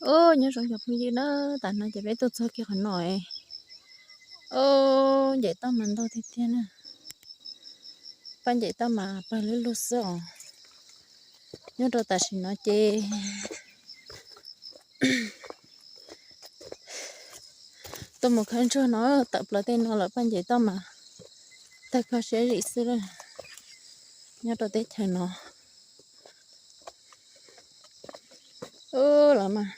Ub, nyob zoo cov phooj ywg na, tam no ces peb tuaj txog kiag qhov no es, ub, ncaim toj mas ntau tiag tiag na. Paj ncaim toj mas pawg lug lug xwb os. Nyob rau tam sim no ces tuaj mus khawb ntsuag no, tawm plaws tej no lawm paj ncaim toj mas tawg kho siab zim xwb na. Nyob rau teb chaws no, ub, los mas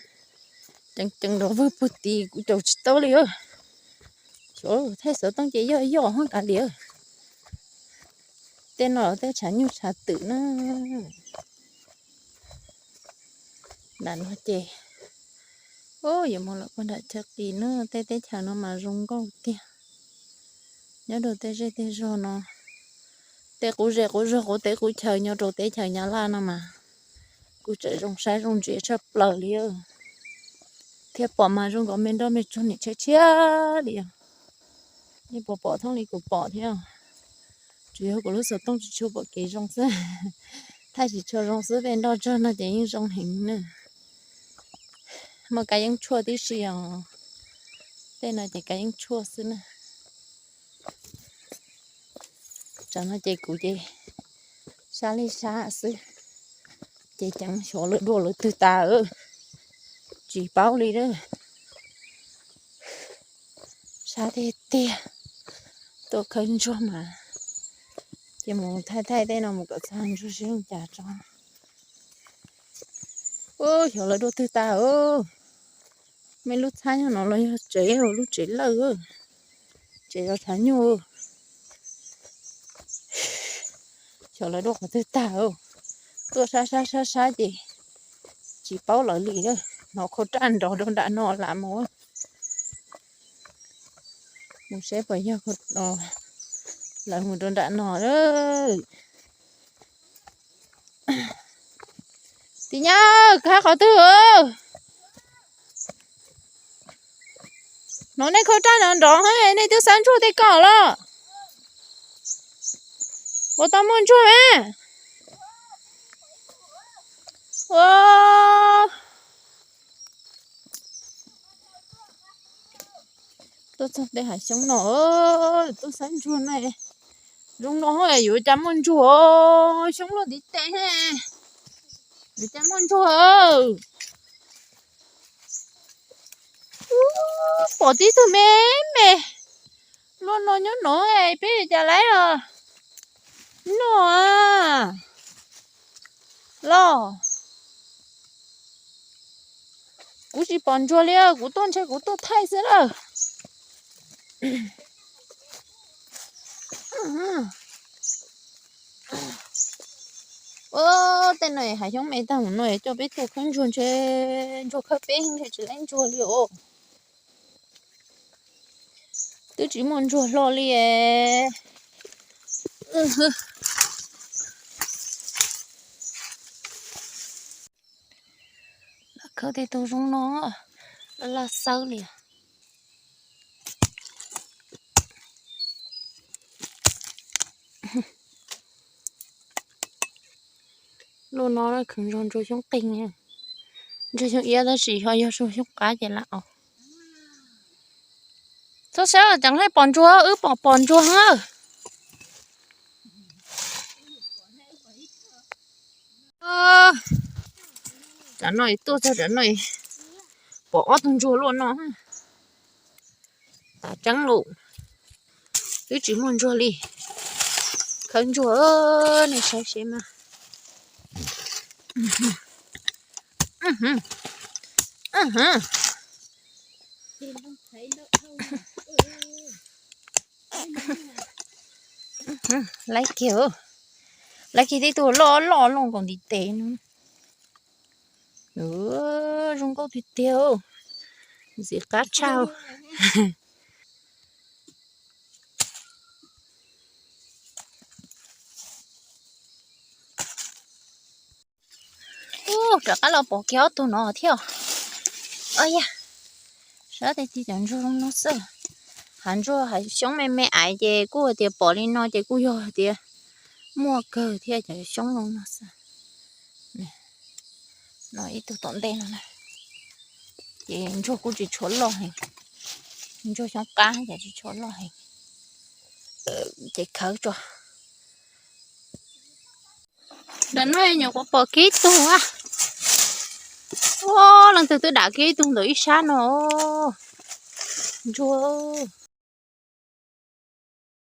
ceev ceev nrov vwg puag tid kuv caum tsis tau li. Xyov thaij xov tooj ces yog yoj hwb kav liam. Tej no tej tshav nyuj tshav twm na. Nram no ces, ub, yuav mus lawm puag nram chaw qis na, tej teb chaws no mas zoo nkauj tiag. Nyob rau tej zej tej zog no, tej qub zej qub zog qub teb qub chaw nyob rau teb chaws Nyab Laj no mas kuj tseem zoo saib zoo ntsia tshaj plaws li. Thiab pom mas zoo nkaus me nroj me tsuag nim tshiab tshiab li os. Yeej pom pom thooj li kuv pom thiab. Tsuas yog kuv lub xov tooj tsis tshua pom kev zoo xwb. Thaij tsis tshua zoo xwb, tej nroj tsuag no ces yeej zoo heev na. Muaj kab yeeb tshuaj tib si os. Tej no ces kab yeeb tshuaj xwb na. Tsam no ces kuv ces sab li sab xwb, ces ceev xyov lawv dua lawv twg tas, tsis paub li lawm. Sab tiag tiag, tuaj khawb ntsuag mas ces mus thaij thaij tej no mus kom txog ntsuag seb zoo cas tso. Ub, xyov lawv dua twg tas. Me lub txhab nyob no los yog tsev, lub tsev lawj, tsev zov tshav nyuj. Xyov lawv dua qhov twg tag. Tuaj sab sab sab sab ces tsis paub lawv li lawm, hnov khau raj nrov rau nram no lam mus. Mus seb puas yog lawv mus rau nram no lawm. Tim nyab, khav qhov twg? Hnov nej khau raj nrov nrov, nej twb xav ntsuag tej ko los? Ua tau muaj ntsuag me? Ua, tuaj txog tej hav xyoob no, tuaj xav ntsuag na. Zoo no yuav cas muaj ntsuag, xyoob luaj ntiv tes, yuav cas muaj ntsuag. Pom tib tug me me luaj no nyob no, peb yuav cas lawv os. No los, kuv tsis pom ntsuag li, kuv tuaj ntshe kuv tuaj thaij xwb lawm. Tej no hav xyoob me tag mus no coj peb tuaj khawb ntsuag ntshe ntsuag khawb peb ntshe tsis lawv ntsuag li os. Twb tsis muaj ntsuag hlo li. Lam khawb tej tug zoo no, laj laj xawb li. Luaj no kheev ntsuag xyoob qeeg, ntsuag xyoob iab tab sis ho yog xyoob qab ces lam os. Txhob saib os, ceev li pom ntsuag, wb pom pom ntsuag na. Tam no tuaj txog tam no pom ob tug ntsuag luaj no. Tav tseeb lawm, twb tsis muaj ntsuag li. Khawb ntsuag, nej saib seb mas. Laiv kiag, laiv kiag tib tug loj loj loj nkaus ntiv tes no. Zoo nkauj tiag tiag, ntxim qab tshaj. Ub, rov qab los pom kiag ob tug no thiab. Ua yam, sab tag tig cov ntsuag zoo no xwb. Hav ntsuag hav xyoob me me aiv ces kuj hais tias pom li no ces kuj yog hais tias muaj kawg thiab, cov xyoob zoo no xwb. No ib tug tom ntej no na. Ces ntsuag kuj tsis tshua loj heev, ntsuag xyoob qab ces tsis tshua loj heev. Ces khawb tso. Ntawm no nyuam qhuav pom kiag ib tug a. Ua, leej twg twb dam kiag ib tug ntawm ib sab no. Ntsuag.